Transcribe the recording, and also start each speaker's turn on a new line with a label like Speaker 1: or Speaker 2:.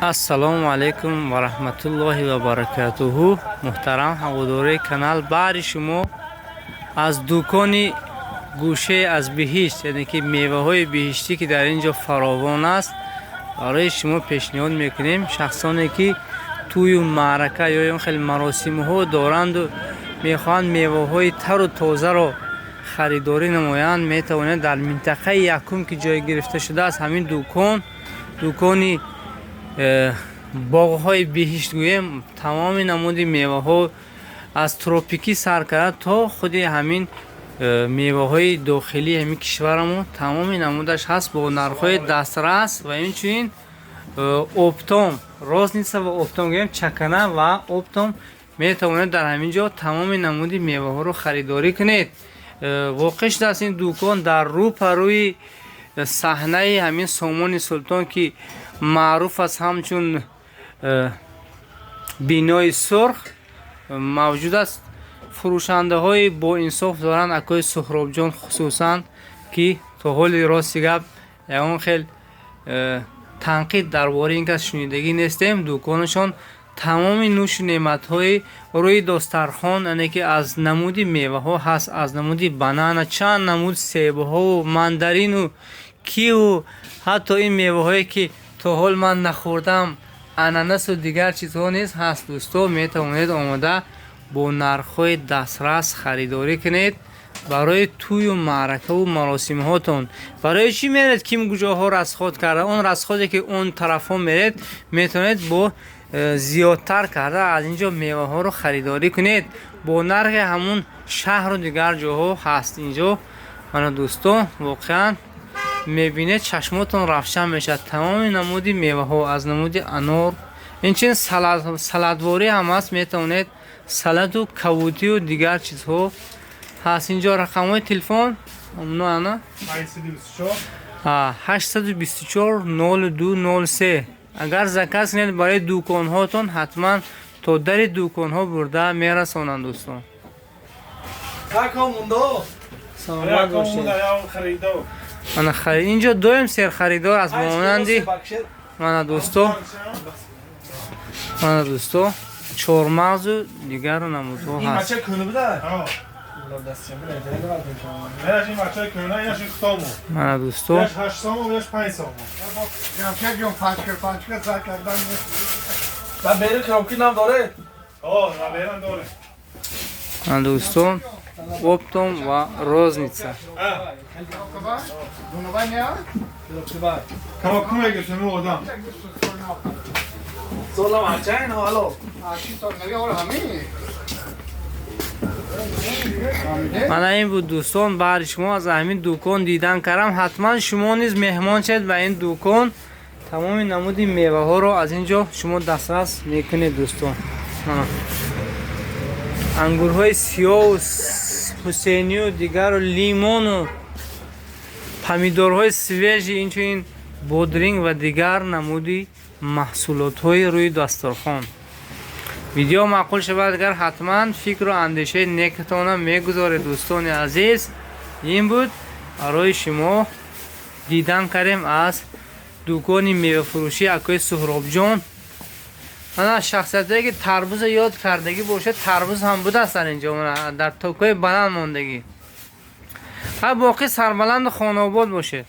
Speaker 1: Ассалому алайкум ва раҳматуллоҳи ва баракатуҳу. Муҳтарам ҳаводорои канал, баҳри шумо аз дукони гӯшае аз биҳишт, яъне ки меваҳои биҳиштӣ, ки дар ин ҷо фаровон аст, барои шумо пешниҳод мекунем. Шахсоне ки тӯю маърака ё он хел маросимҳо доранду мехоҳанд меваҳои тару тозаро харидорӣ намоянд, метавонанд дар минтақаи якум, ки ҷой гирифта шудааст ҳамин дукон, дукони боғҳои биҳишт гӯем, тамоми намуди меваҳо аз тропикӣ сар карда то худи ҳамин меваҳои дохилии ҳамин кишварамон, тамоми намудаш ҳаст бо нархҳои дастрас ва инчунин оптом, розница ва оптом гӯем, чакана ва оптом метавонед дар ҳамин ҷо тамоми намуди меваҳоро харидорӣ кунед. Воқеъ шудааст ин дукон дар рӯпарӯи саҳнаи ҳамин Сомони Султон, ки маъруф аст ҳамчун бинои сурх, мавҷуд аст. Фурӯшандаҳои боинсоф доранд, акои Суҳробҷон хусусан, ки то ҳоли, рости гап, ягон хел танқид дар бораи ин кас шунидагӣ нестем. Дуконашон тамоми нӯшу неъматҳои рӯи достархон, яъне ки аз намуди меваҳо ҳаст, аз намуди банана, чанд намуд себҳову мандарину киву, ҳатто ин меваҳое ки то ҳол ман нахӯрдам, ананасу дигар чизҳо низ ҳаст. Дӯсто, метавонед омода бо нархҳои дастрас харидорӣ кунед барои тӯю маъракаву маросимҳотон. Барои чӣ меред ким куҷоҳо расход карда? Он расходе ки он тарафҳо меред, метавонед бо зиёдтар карда аз ин ҷо меваҳоро харидорӣ кунед бо нархи ҳамун шаҳру дигар ҷоҳо ҳаст инҷо. Мана, дӯстон, воқеан мебинед, чашмотон равшан мешавад. Тамоми намуди меваҳо, аз намуди анор, инчунин салатворӣ ҳам ҳаст, метавонед салату кабудию дигар чизҳо ҳаст инҷо. Рақамҳои телефон ана 824 02 03. Агар заказ кунед барои дуконҳотон, ҳатман то дари дуконҳо бурда мерасонанд, дӯстон. Саломат бошед. Мана, инҷо доим серхаридор аст, ба монанди мана, дӯсто, мана, дӯсто, чормағзу дигару намудҳо ҳаст.
Speaker 2: Инаш ин бачаи кӯна, инаш ин хутому.
Speaker 1: Мана, дӯсто.
Speaker 2: Яш 8 сомон, яш 5 сомон.
Speaker 3: Ҷамшед ҷон, панҷ кил, 5 кил зай кардан.
Speaker 4: Ба бери коробки нам доред?
Speaker 2: О, наберам доре.
Speaker 1: Мана, дӯстон, оптом ва розница.
Speaker 3: Дунавай меа?
Speaker 2: Коробку мегирифтем одам.
Speaker 4: Солам ачайн ҳало.
Speaker 3: Чи сол нави ҳола ҳами?
Speaker 1: Мана, ин буд, дӯстон, баҳри шумо аз ҳамин дукон дидан кардам. Ҳатман шумо низ меҳмон шавед ба ин дукон, тамоми намуди меваҳоро аз ин ҷо шумо дастрас мекунед, дӯстон. Мана, ангурҳои сиёҳу ҳусейнию дигару лимону помидорҳои свежий, инчунин бодринг ва дигар намуди маҳсулотҳои рӯи дастархон. Видео маъқул шавад агар, ҳатман фикру андешаи некатона мегузоред. Дӯстони азиз, ин буд барои шумо дидан кардем аз дукони мевафурӯшии акои Суҳробҷон. Ана, шахсиятое ки тарбуза ёд кардагӣ бошад, тарбуз ҳам будааст дар инҷо, дар токҳои баланд мондагӣ. Ҳа, боқӣ сарбаланду хонаобод бошед.